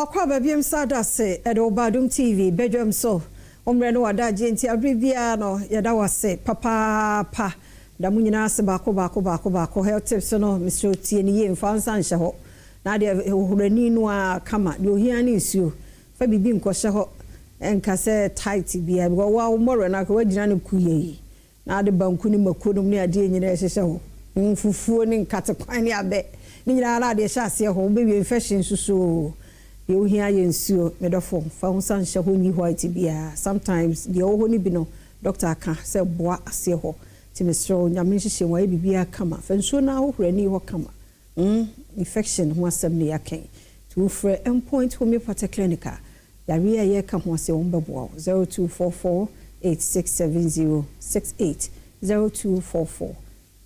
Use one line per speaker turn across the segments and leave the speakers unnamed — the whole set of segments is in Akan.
Wakɔ aba biom sa da se ɛde wo ba Adom TV badwam so. Wo mmerɛ ne w'adagyeɛ nti abere biara no yɛda wo ase papaapa. Da mo nyinaa ase baako baako baako baako. Health tips no mesrɛ wo tie no yie mfa wo nsa nhyɛ hɔ. Na adeɛ hohoro ani no ara kama. Deɛ ohia ne nsuo. Fa biribi nkɔhyɛ hɔ nka sɛ tight biara because wo a wo mmɔwerɛ no akora woagyina no kuyɛi. Na ade banku ne mako nom ne adeɛ nyinaa ɛhyehyɛ hɔ, mfufuo ne nkate kwan ne abɛ ne nyinaa na adeɛ hyɛ aseɛ hɔ, wobɛwie infection nso so oo, deɛ wohia yɛ nsuo, me dɔfo fa wo nsa nhyɛ hɔ nyi white biara, sometimes deɛ ɛwɔ hɔ no bi no doctor aka sɛ boa aseɛ hɔ, nti mesrɛ wo Nyame nhyehyɛ mu ayɛ biribiara kama, fa nsuo no ara hohoro ani hɔ kama, mm infection ho asɛm ne yɛaka yi, nti wofrɛ Endpoint Homeopathic Clinic a Yareɛ a yɛreka ho asɛm wɔn bɛboa wo 0244 8670 68 0244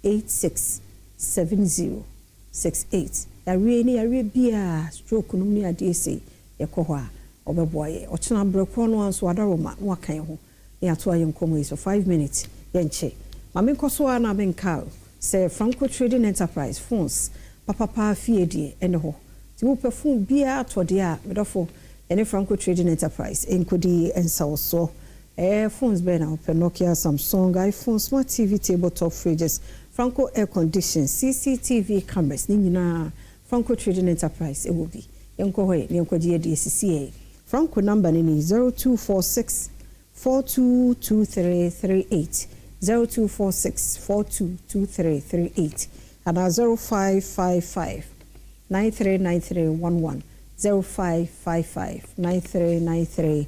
8670 68 Yareɛ yi ne yareɛ biara stroke nom ne adeɛ sei yɛkɔ hɔ a wɔbɛboa yɛn Ɔkyena berɛ korɔ no ara nso Adaroma na waka yɛn ho na yɛatoa yɛn nkɔmmɔ yi so 5 minutes yɛnkyɛ Ma menkɔ so ara na menka wo sɛ Franco Trading Enterprise phones papapaa fie deɛ ɛne hɔ Nti wopɛ phone biara tɔ deɛ a, me dɔfo, yɛne Franco Trading Enterprise nkɔdi nsawɔsoɔ. Ɛɛ phones bɛn na wopɛ? Nokia, Samsung, iPhone, Smart TV, table top fridges, Franco air condition, CCTV cameras, ne nyinaa Franco Trading Enterprise wɔ bi. Yɛnkɔ hɔ ɛ na yɛnkɔgye yɛn deɛ sisiɛ. Franco number no ni, 0246 422338, 0246 422338 anaa 0555 939311, 0555 939311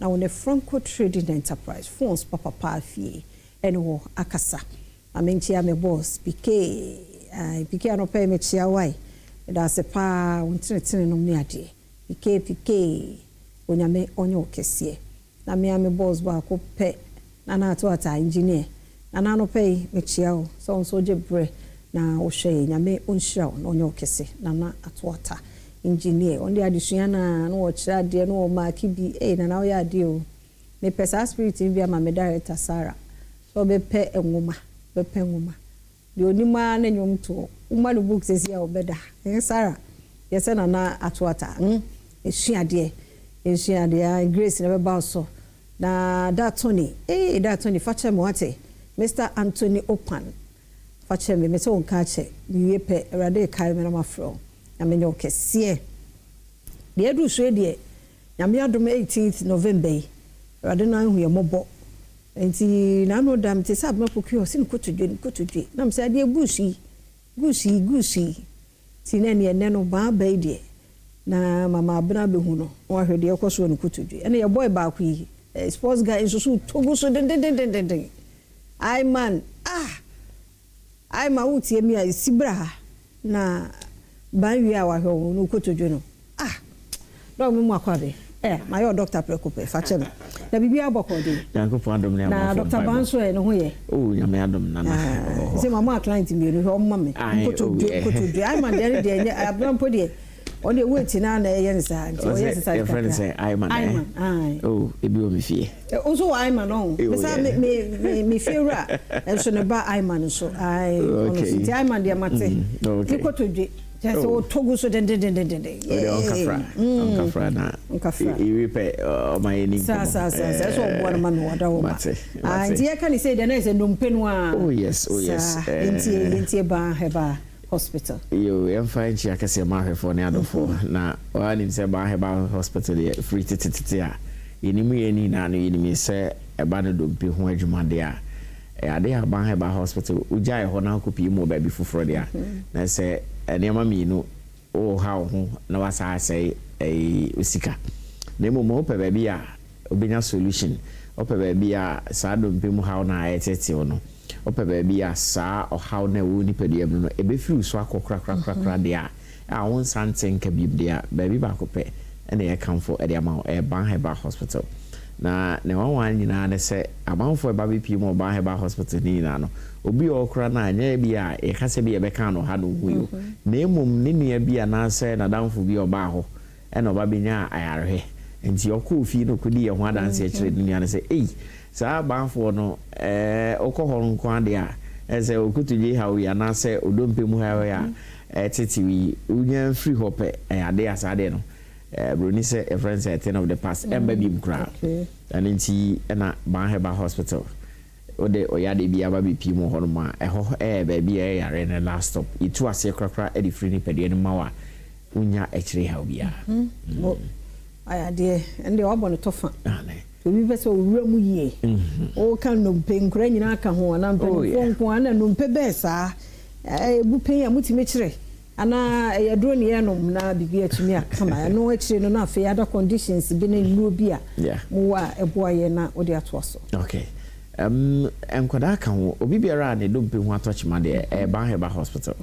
na wo ne Franco Trading Enterprise phones papapaa fie ɛne wɔ akasa. Ma menkyea me boss PK, ae PK anɔpa yi mekyea wo ae, medaase paa wo ntenetene nom ne adeɛ. Pikee pikee Onyame ɔnyɛ wo kɛseɛ Na me a me boss baako pɛ Nana Ato Ataa engineer Nana anɔpa yi mekyea wo sɛ wo nso wogye berɛ na wohwɛ yɛn Nyame ɔnhyira wo na ɔnyɛ wo kɛse Nana Ato Atta engineer Ɔno deɛ adesua no a na ɔkyerɛ adeɛ na ɔmaake bi Ei Nana woyɛ adeɛ o Mepɛ saa spirit no bi ama me director Sarah sɛ ɔbɛpɛ nwoma ɔbɛpɛ nwoma Deɛ ɔnim ara ne nnwom toɔ. Woma no book seesei a ɔbɛda. Ɛnyɛ Sarah yɛ sɛ Nana Atoata hmm yɛsua adeɛ yɛsua adeɛ ae Grace na ɛbɛba wo so na Da Tony ee Da Tony fa kyɛ me wate Mister Anthony Opan fa kyɛ me mese wo nka akyɛ mewie pɛ Awurade rekae me na mafrɛ wo na menyɛ wo kɛseɛ Deɛ aduru so yi deɛ Nyame adom 18th November yi Awurade no ahu yɛn mmɔbɔ Nti n'ano da me te sɛ abena pokuo ɔse ne kotodwe ne kotodwe na mesɛ adeɛ goose yi goose yi goose yi nti na ɛneɛ ɛnɛ no maa ba yi deɛ na mama abena abɛhu no na wahwɛ deɛ ɛkɔ so wɔ ne kotodwe ɛne yɛ boy baako yi eh, sports guy nso so tɔ gu so dendendendenden I man ah I ma wotie mi a si bra ha Na ban wie a wahwɛ wo no kotodwe no ah dɔg me mu akwabe eh mayɛ wo doctor prɛko pɛ fa kyɛ me na biribiara bɔkɔɔ de
Nyankopɔn adom ne
na
amanfoɔ
doctor
mpaebɔ.
ban nso ɛ ne ho yɛ
Oh Nyame adom nana ɔwɔ hɔ.
Sɛ ma mo client mmienu hwɛ ɔmo ma me
Ae oh
nkotodwe
yeah.
nkotodwe Ayman deɛ ne deɛ nyɛ abena mpo deɛ ɔno deɛ weight no ara na ɛyɛ no saa nti ɔyɛ
Ɔsɛ
exercise
yɛfrɛ no
kakra
sɛn Ayman eh
Ayman ae.
Oh ebi wɔ me fie.
Wo nso wɔ Ayman ɔho?
Oh
Me saa
yeah.
me me me me fie wura nso ne ba Ayman nso ae ɔno nso
Okay.
nti Ayman deɛ mate
Mm,
ne
okay.
kotodwe kyerɛ sɛ
Oh.
ɔtɔ gu so dendendendenden
Wode
yee
ɔnkafra
mm
ɔnkafra na
ɔnkafra
yɛwie pɛ ɔma yɛni
saa
nkɔmmɔ.
saa saa saa ɛsɛ ɔboa no ma me wada wo ma
Mate
ah
mate.
nti yɛka ne sei deɛ na yɛ sɛ nnompe no a
Oh yes oh yes.
saa yɛntie
Eh.
yɛntie Baa Herbal Hospital.
Yoo, yɛmfa nkyia kɛseɛ mma ahwɛfoɔ ne adɔfoɔ. Na woara nim sɛ Baa Herbal Hospital deɛ, firi tetetete a yɛnim yɛn nyinaa no, yɛnim sɛ ɛba no dompe ho adwuma deɛ a, ɛyɛ adeɛ a Baa Herbal Hospital, wogyae hɔ na wokɔpue mu wɔ baabi foforɔ deɛ a, na sɛ nneɛma mmienu, woreha wo ho na woasan asɛe ɛyi wo sika. Na mmom wopɛ baabi a wobɛnya solution, wopɛ baabi a saa dompe mu haw no a ɛreteetee wo no, Wopɛ baabi a saa ɔhaw no a ɛwɔ wo nipadua mu no, ɛbɛfiri wo so akɔ korakorakorakora deɛ a, a wonsan nte nka bio deɛ a, baabi baako pɛ na yɛkamfo de ama wo, ɛyɛ Ban Herbal Hospital. Na nea ɛnwanwa nyinaa ne sɛ, amanfoɔ a ɛba bɛpue mu wɔ Ban Herbal Hospital no nyinaa no, obi wɔ hɔ koraa no a, ɛnyɛ bi a yɛka sɛ bi a yɛbɛka no ha na ɔhui o, na mmom ne nua bi anaasɛ n'adamfo bi a ɔbaa hɔ na ɔba bɛnyaa ayarehwɛ. Nti ɔkɔɔ fie na ɔkɔdii ɛho adanseɛ kyerɛɛ ne nua no sɛ, Ei, saa abanfoɔ no, ɛɛ, wokɔ hɔ nko ara deɛ a, ɛyɛ sɛ wo kotodwe haw yi anaasɛ wo dompe mu haw yi a ɛretetew yi, wonya firi hɔ pɛ, ɛyɛ adeɛ a saa adeɛ no, Buroni sɛ yɛfrɛ no sɛ thing of the past, ɛmba biom koraa. Ɛno nti ɛna Ban Herbal Hospital, wode ɔyade bi aba bɛpie mu hɔ nom a, ɛhɔ ɛyɛ baabi a ɛyɛ yare no last stop. Yɛtu aseɛ korakora de firi nipadua no ma wo a, wonya akyire haw biara.
Ayadeɛ ɛnde wabɔ ne tɔfa. Obi pɛ sɛ owura mu yie, woka nnompe nkura nyinaa ka ho anaa mpanimfoɔ nko ana nnompe bɛɛ saa ebu pɛn a mutumi kyerɛ anaa ɛyɛ duro ne yɛnom na biribi atumi akama ɛno akyire no, na afei other conditions bi ne nnuro bi a mowɔ a ɛboa yɛ na wode atoa so.
Okay, nkwadaa ka ho, obi biara a ne dompe ho atɔ kyema deɛ, ɛyɛ Ban Herbal Hospital.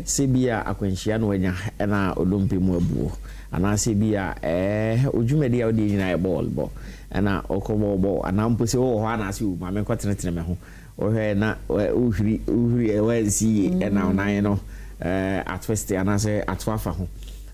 Sɛ bi a akwanhyia no wanya ɛna odompe mu abuo, anaasɛ bi a odwumadi a wode nyinaa yɛ bɔɔl bɔ ɛna ɔkɔ bɔɔl bɔ, anaa mpo sɛ wowɔ hɔ anaasɛ o maame nkɔtenetene me ho, wohwɛ na wohwiri wohwiri ɛwɔ yie ɛna ɔnan no atwist anaasɛ ato afa ho,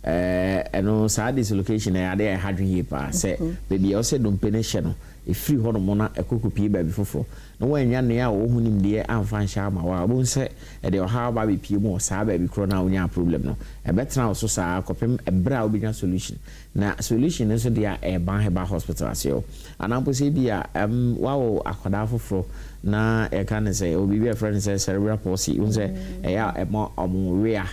ɛno saa dislocation ɛyɛ adeɛ a ɛha dwen yie paa sɛ baabi a ɔsɛ dompe no hyɛ no ɛfiri hɔ nom na ɛkɔkɔpie baabi foforɔ na woanya nea a wɔwɔ ho nimdeɛ amfa nhyɛ ama wo a, wobɛhu sɛ ɛde ɔhaw ba bɛpie mu wɔ saa baabi korɔ no a wonya problem no, ɛbɛtena wo so saa kɔpem ɛberɛ a wobɛnya solution. Na solution no nso deɛ a ɛyɛ Ban Herbal Hospital ase hɔ. Anaa mpo sɛ bi a wawo akwadaa foforɔ na yɛka ne sɛ ɛwɔ biribi a yɛfrɛ no sɛ cerebral palsy, wohu sɛ ɛyɛ a ɛma ɔmo wea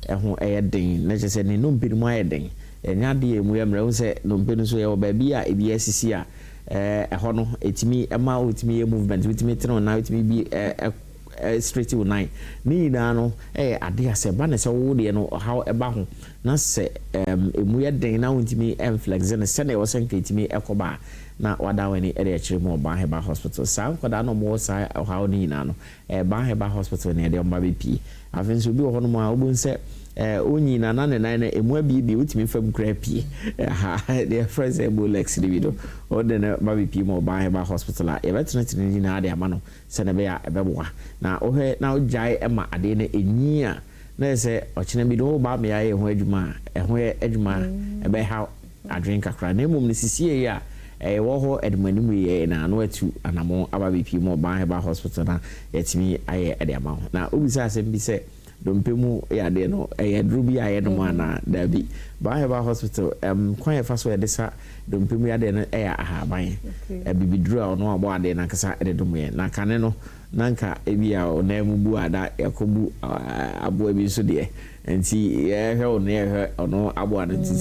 ɛho ɛyɛ den, na kyerɛ sɛ ne nnompe no mu ayɛ den, ɛnyɛ adeɛ a ɛmu yɛ mmerɛ. Wohu sɛ nnompe no nso yɛwɔ baabi a ebi asisi a ɛhɔ no ɛtumi ɛma wotumi yɛ movement, wotumi tene wo nan, wotumi bi ɛ straight wo nan ne nyinaa no. Ɛyɛ adeɛ a sɛ ɛba ne sɛ wo deɛ no ɔhaw ɛba ho na sɛ ɛmu yɛ den na wontumi ɛnflex no sɛdeɛ ɛwɔ sɛ nka ɛtumi ɛkɔba a, na wada w'ani ɛde akyerɛ mu Ɔban Herbal Hospital. Saa nkwadaa no ɔmowɔ saa ɔhaw no nyinaa no, ɛban Herbal Hospital ne yɛde ɔmba bɛpie. Afei nso obi wɔ hɔnom a wobɛhu sɛ onyi na na ne nan no emu abiebie, wotumi fam kura pie ha, deɛ yɛfrɛ sɛ bow legs no bi no, wode no ba bɛpie mu Ɔban Herbal Hospital a, yɛbɛtenetene no nyinaa de ama no sɛne ɛbɛyɛ a ɛbɛboa. Na wohwɛ na wogyae ma adeɛ no ɛnyi a, na yɛ sɛ ɔkyena bi no woba mmea yɛ ho adwuma a, ɛho yɛ adwuma a ɛbɛha adwene kakra. Na mmom no sisie yi a ɛwɔ hɔ ɛde anim yɛ na ano atu anammɔn aba bɛpie mu Ɔban Herbal Hospital na yɛtumi ayɛ ɛde ama wo. Na wobisa asɛm bi sɛ dompe mu yadeɛ no, ɛyɛ duro bi a yɛnom anaa? Daabi, Ban Herbal Hospital kwan yɛfa so yɛde sa dompe mu yadeɛ no ɛyɛ ahaban bibiduro a ɔno abɔ adeɛ nankasa ɛde dom yɛn. Na kane no na nka ebi a ɔnan mu bu a, na yɛkɔbu aboa bi nso deɛ, nti yɛhwɛ wo no, yɛhwɛ ɔno aboa no. Nti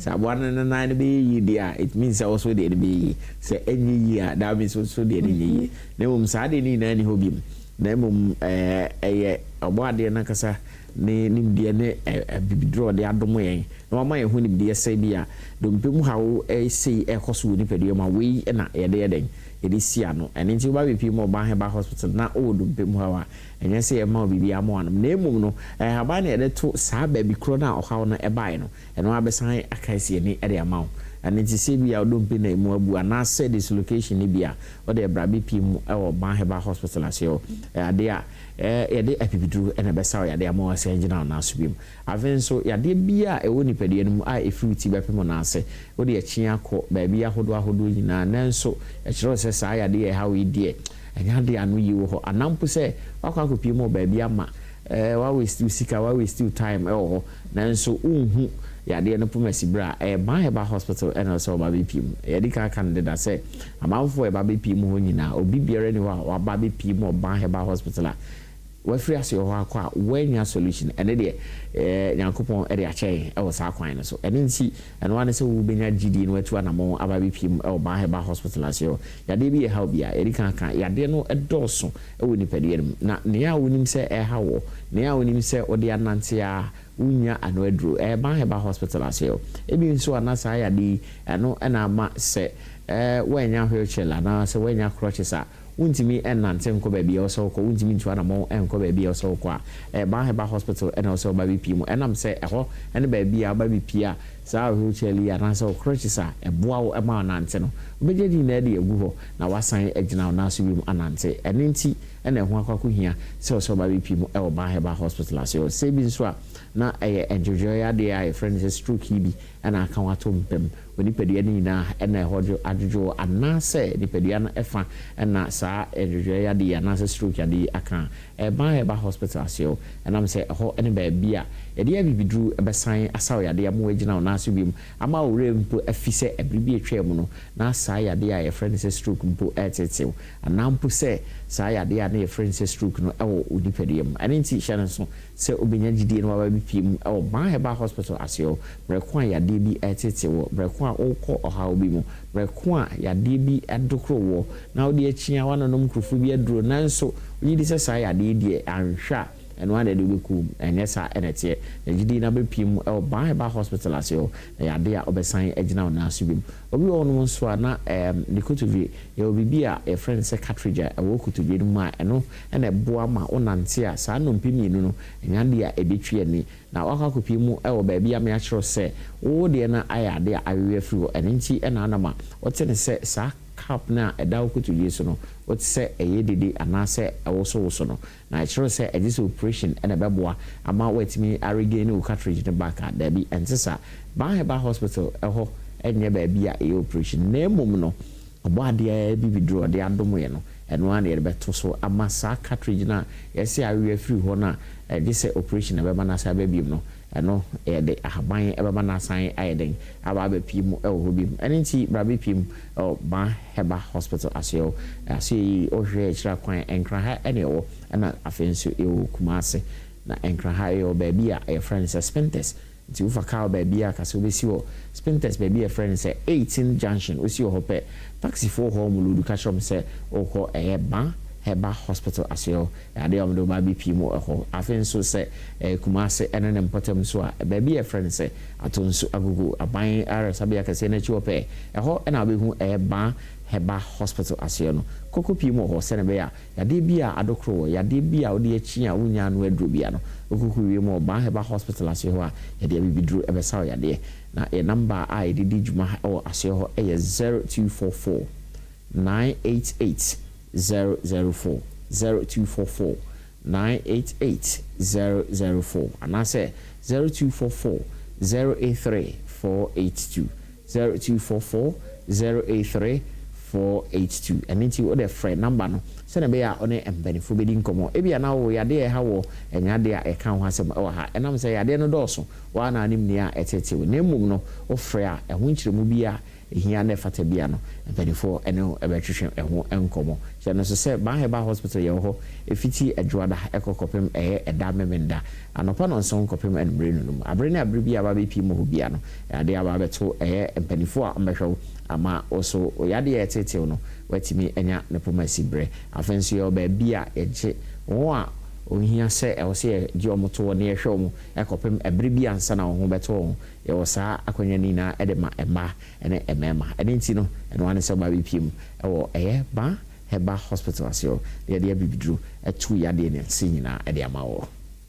sɛ aboa no ne nan no bɛyɛ yie deɛ a, it means sɛ wɔso deɛ no bɛyɛ yie. Sɛ ɛnyɛ yie a, that means wɔso deɛ no nyɛ yie. Na mmom saa deɛ no nyinaa ni hɔ biom, na mmom ɛyɛ ɔbɔ adeɛ nankasa ne nimdeɛ ne bibiduro ɔde adom yɛn na wama yɛn ho nimdeɛ sɛ bi a dompe mu hawo ɛsei ɛkɔ so wɔ nipadua mu a, wei na yɛde yɛ dɛn yɛde si ano. Ɛno nti woba bɛpie mu Ɔban Herbal Hospital na wowɔ dompe mu haw a, ɛnyɛ sɛ yɛma wo biribi ama anom, na mmom no ɛhaban na yɛde to saa baabi korɔ no a ɔhaw no ɛbaeɛ no, ɛno abɛsan aka asi ani ɛde ama wo. Ɛno nti sɛ bi a wodompe na emu abu anaasɛ dislocation no bi a, wode ɛbra bɛpie mu ɛwɔ Ban Herbal Hospital ase hɔ, adeɛ a yɛde apipiduro ɛna ɛbɛsa wo yadeɛ ama wasan gyina wo nan so bi mu. Afei nso yadeɛ bi a ɛwɔ nipadua no mu a ɛfiri ti bɛpem wo nan ase, wode akyi akɔ baabi ahodoɔ ahodoɔ nyinaa, nanso ɛkyerɛ sɛ saa yadeɛ ɛha wo yi deɛ, ɛnyɛ adeɛ ano yie wɔ hɔ, anaa mpo sɛ wakɔ akɔpie mu wɔ baabi ama wawaste wo sika, wawaste wo time ɛwɔ hɔ, nanso wonhu yadeɛ no pɔmasi berɛ a, ɛyɛ Ban Herbal Hospital ɛna sɛ ɔba bɛpie mu. Yɛde ka aka no deda sɛ amanfoɔ ɛba bɛpie mu hɔ nyinaa, obi biara ni hɔ a waba bɛpie mu Ɔban Herbal Hospital a wafiri ase wɔ hɔ akɔ a wanya solution. Ɛne deɛ Nyankopɔn ɛde akyɛn ɛwɔ saa kwan no so. Ɛno nti ɛno ane sɛ wobɛnya gyidie no atu anammɔn aba bɛpie mu ɛwɔ Ban Herbal Hospital ase hɔ. Yadeɛ bi yɛ haw bi a yɛde ka ka yadeɛ no ɛdɔɔso ɛwɔ nipadua no mu, na nea a wonim sɛ ɛha wɔ, nea a wonim sɛ wode anante a wonya ano aduro, ɛyɛ Ban Herbal Hospital ase hɔ. Ebi nso ana saa yadeɛ yi ɛno ɛna ama sɛ woanya wheelchair anaasɛ woanya crutches a, wontumi ɛnante nkɔ baabi a ɛwɔ sɛ wokɔ, wontumi ntu anammɔn ɛnkɔ baabi a ɛwɔ sɛ wokɔ a, ɛyɛ Herbal Hospital ɛna ɛwɔ sɛ woba bɛpie mu. Ɛnam sɛ ɛhɔ ɛne baabi a woba bɛpie a, saa wheelchair yi anaasɛ wo crutches a ɛboa wo ɛma wo no, wobɛgye de nyinaa de agu hɔ na wasan agyina wo nan so bi mu anante. Ɛno nti ɛna ɛho akɔ akɔhia sɛ ɔsɛ ɔba bɛpie mu ɛwɔ Ban Herbal Hospital ase hɔ. Sɛ bi nso a na ɛyɛ ndwodwoeɛ adeɛ a yɛfrɛ no sɛ stroke yi bi ɛna aka wato mpam, onipadua no nyinaa ɛna ɛhɔ adwodwo, anaasɛ nipadua no ɛfa ɛna saa ndwodwoeɛ adeɛ yi anaasɛ stroke adeɛ yi aka a, ɛban Herbal Hospital ase hɔ. Ɛnam sɛ ɛhɔ ɛne baabi a Yɛde abibiduro bɛsan asa wo yadeɛ ama woagyina wo nan so biom, ama wo werɛ mpo afi sɛ ɛbere bi atwaa mu no na saa yadeɛ a yɛfrɛ no sɛ stroke mpo reteetee wo, anaa mpo sɛ saa yadeɛ a na yɛfrɛ no sɛ stroke no wɔ wo nipadua mu. Ɛno nti hyɛ no nso sɛ wobɛnya gyidie na woaba abɛpue mu wɔ Ban Herbal Hospital ase hɔ berɛ ko a yadeɛ bi reteetee wo, berɛ ko a worekɔ ɔhaw bi mu, berɛ ko a yadeɛ bi adokoro woɔ na wode akyia woanonom nkurɔfoɔ bi aduro nanso wogye di sɛ saa yadeɛ yi deɛ anhwɛ a ɛno ara na ɛde wo bɛkɔ mu. Ɛnyɛ saa na ɛteɛ. Na gyidie no abɛpue mu wɔ Ban Herbal Hospital ase hɔ na yadeɛ a wobɛsan agyina wo nan so bio. Obi wɔ hɔnom nso a na ne kotodwe, yɛwɔ biribi a yɛfrɛ no sɛ cartridge a ɛwɔ kotodwe no mu a ɛno na ɛboa ma wonante a saa nnompe mmienu no ɛnyɛ adeɛ a ɛbɛtwi ani na woakɔ akɔpue mu wɔ baabi a meakyerɛ wo sɛ wo deɛ no ayɛ adeɛ a awewe afiri hɔ. Ɛno nti na anam a wote no sɛ saa cup no a ɛda wo kotodwe so no wote sɛ ɛyɛ dede anaasɛ ɛwosowoso no. Na ɛkyerɛ sɛ ɛgye sɛ oprehyɛn na ɛbɛboa ama woatumi a regain wo cartridge no back a? Daabi, ɛnte saa. Ban Herbal Hospital hɔ nyɛ baabi a ɛyɛ oprehyɛn, na mmom no, Ɔbɔadeɛ bibiduro a ɔde adom yɛn no, ɛno ara na yɛde bɛto so ama saa cartridge no a yɛse awe afiri hɔ no a ɛgye sɛ oprehyɛn na ɛbɛma no asan aba bio no, ɛno yɛde ahaban bɛma no asan ayɛ dɛn aba abɛpue mu wɔ hɔ bio. Ɛno nti bra bɛpue mu wɔ Ban Herbal Hospital asoɛe hɔ. Asoɛe yi wohwehwɛ akyiri akwan, Nkran ha na ɛwɔ, ɛna afei nso yɛwɔ Kumasi. Na Nkran ha yɛwɔ baabi a yɛfrɛ no sɛ Spintex. Nti wofa kaa wɔ baabi a ka sɛ wobɛsi wɔ Spintex baabi a yɛfrɛ no sɛ 18 Junction, wosi wɔ hɔ pɛ, taxifoɔ wɔ hɔ wɔn loadu ka kyerɛ wɔn sɛ worekɔ ɛyɛ Ban Herbal Hospital asoɛe hɔ. Ɛyɛ adeɛ a wɔde wo ba abɛpue mu wɔ hɔ. Afei nso sɛ ɛyɛ Kumasi ɛne ne mpɔtam nso a, baabi a yɛfrɛ no sɛ Atonsu Agogo, aban ayaresabea kɛseɛ no akyi hɔ pɛɛ, ɛhɔ na wobɛhu ɛyɛ Ban Herbal Hospital asoɛe no. Kɔkɔ pue mu wɔ hɔ sɛdeɛ ɛbɛyɛ a yadeɛ bi a adokoro wɔ, yadeɛ bi a wode akyi a wonnya ano aduro biara no, wokɔkɔ wie mu wɔ Ban Herbal Hospital asoɛe hɔ a, yɛde abibiduro bɛsa wo yadeɛ. Na yɛn namba a yɛde di dwuma wɔ asoɛe hɔ yɛ 0244 988 004, 0244 988 004 anaasɛ 0244 083 482, 0244 083 482. Ɛno nti wode frɛ namba no sɛnea ɛbɛyɛ a wo ne mpanimfoɔ bɛdi nkɔmmɔ. Ebia na wo yadeɛ a ɛha woɔ nyɛ adeɛ a yɛka ho asɛm wɔ ha. Ɛnam sɛ yadeɛ no dɔɔso, wo ara na wonim nea ɛteetee wo. Na mmom no, wofrɛ a, ɛho nkyerɛmu biara Ehia na ɛfata bi a no, mpaninfoɔ ne wo bɛtwetwe ɛho nkɔmmɔ. Hyɛ no nso sɛ Ban Herbal Hospital yɛwɔ hɔ ɛfiti Adwoada ɛkɔ kɔpem ɛyɛ ɛda Memenda anɔpa nɔnson kɔpem anumere nonum. Abere ne abere bi a aba abɛpie mu hɔ biara no, ɛyɛ adeɛ a aba abɛto ɛyɛ mpaninfoɔ a wɔbɛhwɛ wo ama wo so wo yadeɛ a ɛteetew no woatumi anya ne poma asi berɛ. Afei nso yɛwɔ baabi a yɛgye wɔn a wɔhia sɛ ɛwɔ sɛ yɛgye wɔn to hɔ na yɛhwɛ wɔn kɔpem ɛbere bi ansa na wɔn ho bɛtɔ wɔn. Yɛwɔ saa akwanya no nyinaa de ma mmaa ne mmarima. Ɛno nti no, ɛno ara ne sɛ woba abɛpue mu wɔ ɛyɛ Ba Herbal Hospital ase hɔ na yɛde abibiduro atu yadeɛ ne ase nyinaa de ama wo.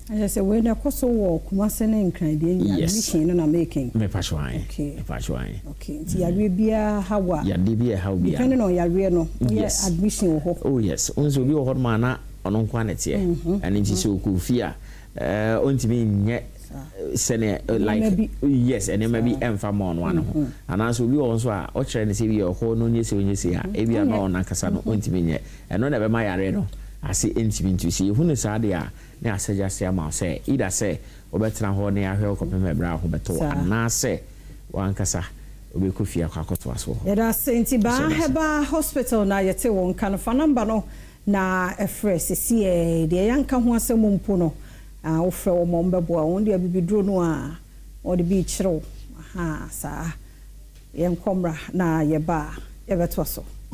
Ɛkyerɛ sɛ wei no ɛkɔ so wɔ Kumase ne Nkran deɛ nyinaa, admission no na meka yi.
Mepakyɛw ae, mepakyɛw ae.
Okay, nti yareɛ biara ha wo a,
Yadeɛ biara ɛha wo biara.
Depending on yareɛ no, woyɛ admission wɔ hɔ.
Oh yes, wohu sɛ obi wɔ hɔnom a na ɔno nko ara na ɛteɛ, ɛno nti sɛ ɔkɔ fie a, ɔntumi nyɛ sɛnea like yes nneɛma bi ɛmfa ma ɔno ano ho anaasɛ obi wɔ hɔ nso a ɔkyerɛ no sɛ ebi ɔkɔ no ɔnyɛ sei ɔnyɛ sei a ebi a na ɔno ankasa no ɔntumi nyɛ ɛno na ɛbɛma yare no ase ntumi ntu sɛ yɛhu no saa deɛ a ne asɛgye ase ama wo sɛ either sɛ wobɛtena hɔ ne ahwɛ wo kɔpem ɛberɛ a wo ho bɛtɔ wo anaasɛ wankasa wobɛkɔ fie akɔ akɔtoa so wɔ hɔ.
Yɛda ase nti Baa Herbal Hospital na yɛte wo nka no fa number no Na frɛ sesiɛ deɛ yanka ho asɛm mpo no ah wo frɛ wɔn a wɔn bɛboa wo wɔn deɛ abibiduro no a wɔde bi rekyerɛ wo ahaa saa yɛnkɔ mmra na yɛba a yɛbɛtoa so.